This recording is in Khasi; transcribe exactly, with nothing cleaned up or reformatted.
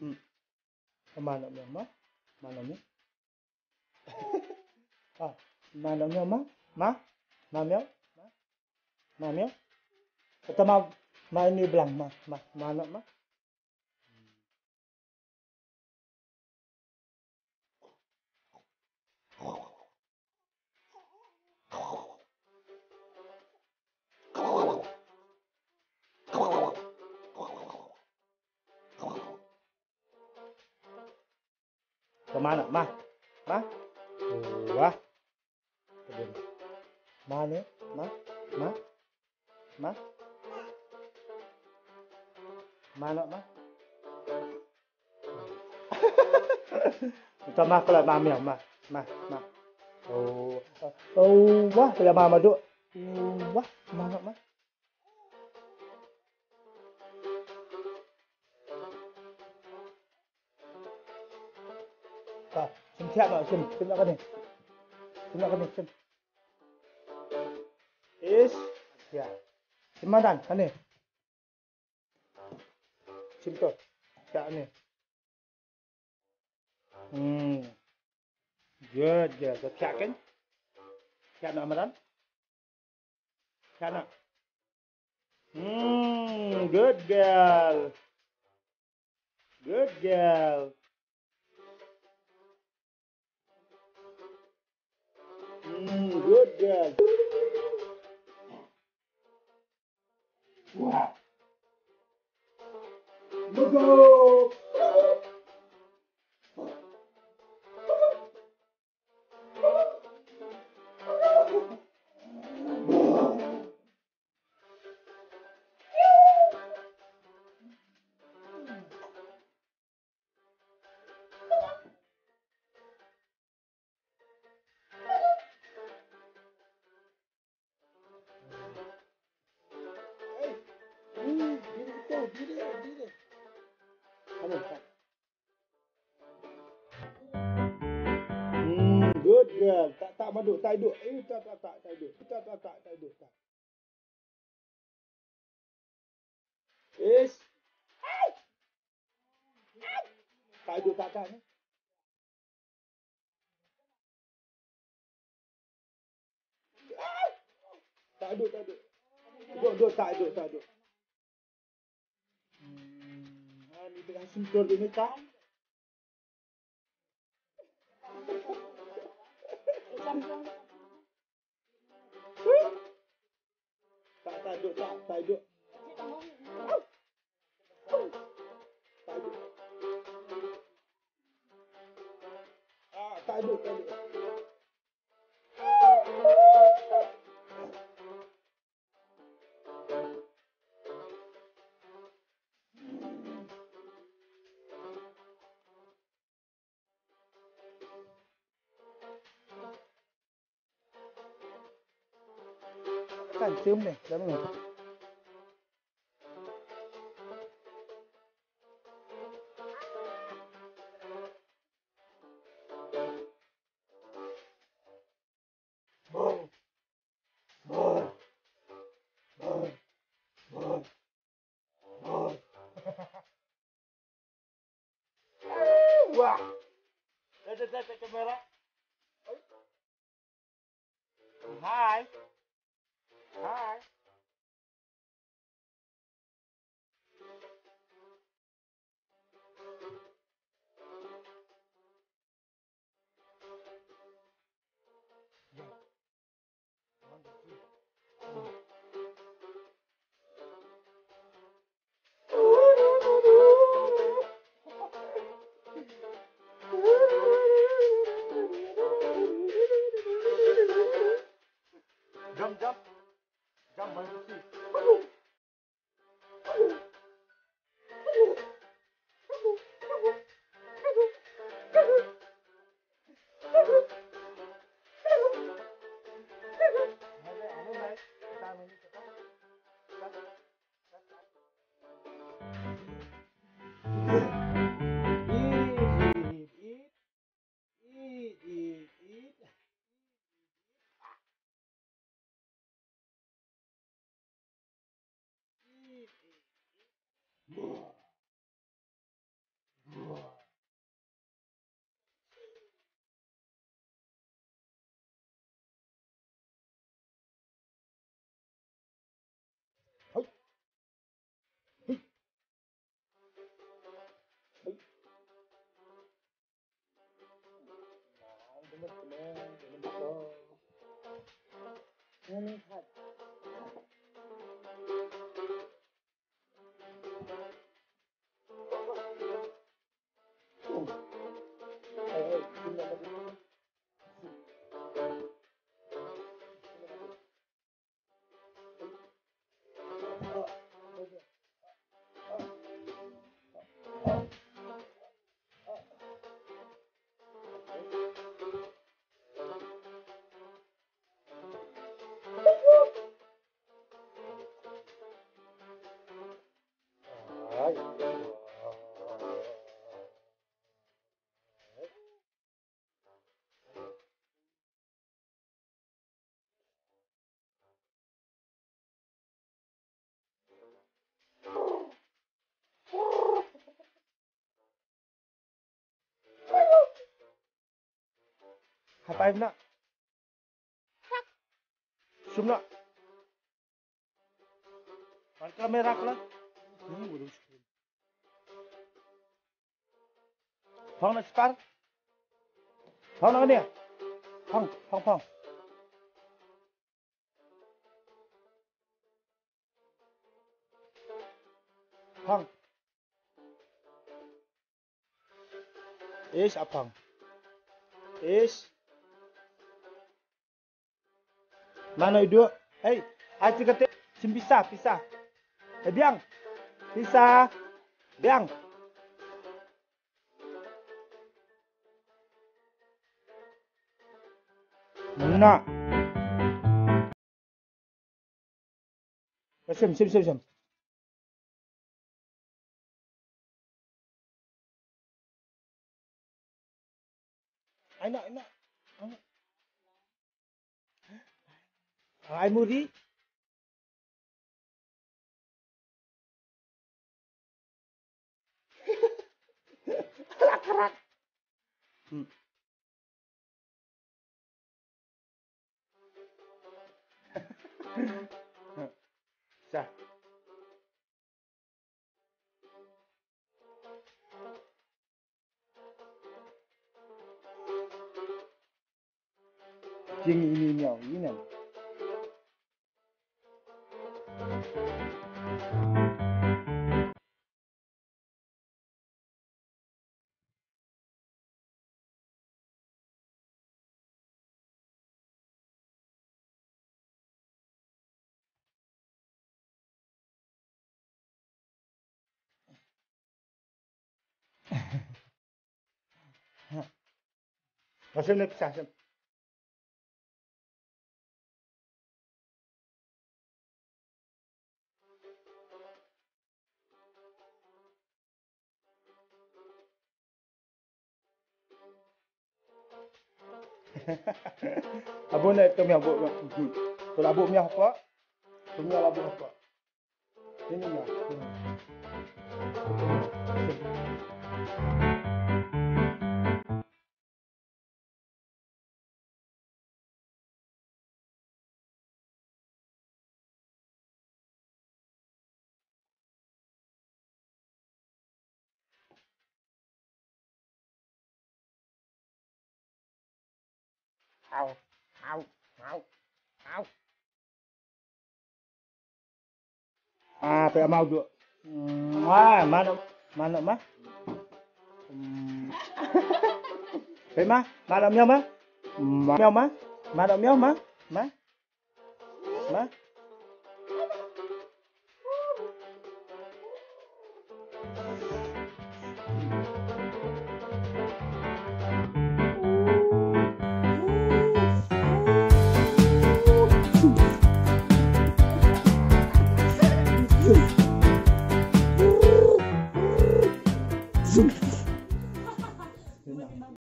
Hmm. Ma no miaw ma. Ma no miaw. Ah, ma no miaw ma. Ma. Ma miaw. Ma. Ma miaw. Kata ma, ma ini blang ma. Ma, ma no ma. Ka ma na, ma. Ma. Wah. Ma ne, ma, ma, ma. Ma na, ma. Ka ma ka la ma miaw, ma, ma, ma. Oh, oh, wah, ka la ma ma du. Wah, ma na, ma. Ka, shim thiah noh, shim, shim noh kane. Shim noh kane, shim. Ish, thiah. Shim madan, kane. Shim to, thiah ne. Hmm. Good girl. Ka thiah kan? Thiah noh madan. Thiah noh. Hmm, good girl. Good girl. Hmm, good girl. Wah. Mego. Hmm, good girl. Tak, tak, madu, tak hidup. Eh, tak, tak, tak, tak hidup. Tak, tak, tak, tak hidup. Tak. Ish. Tak hidup, tak, tak, eh. Tak hidup, tak hidup. Duk, duk, tak hidup, tak hidup. Hmm, ah, ni tengah sentul dia ni, tak? Tak, tak duk, tak, tak duk. Tak duk. Ah, tak duk, tak duk. Kan chim ne, dah bangun. Wah. Dah, dah, dah, dah, kamera. Hai. Hai. Jump, jump. Jump, one, two, three. Hatai na. Sum na. Pan kamera kala. Phong na spar. Phong na ne. Phong, phong, phong. Phong. Ish, apang. Ish. Mano idu? Hey, aci kate. Sim pisa, pisa. Hey, biang. Pisa. Biang. Na. Sim, sim, sim, sim. Ai na, ai na. Ai na. Ai muri. Lakrak. Hmm. Sa. Jing ini miau ini. Masuk ni pecah. Abo ne tu mia bo. Tu la bo mia apa? Tu mia la bo apa? Ini mia. Au, au, au, au. Ah, pe mau duk. Hmm, ah, mana, mana mah? Hmm. Pe mah, mana miau mah? Miau mah? Mana miau mah? Mah? Mah?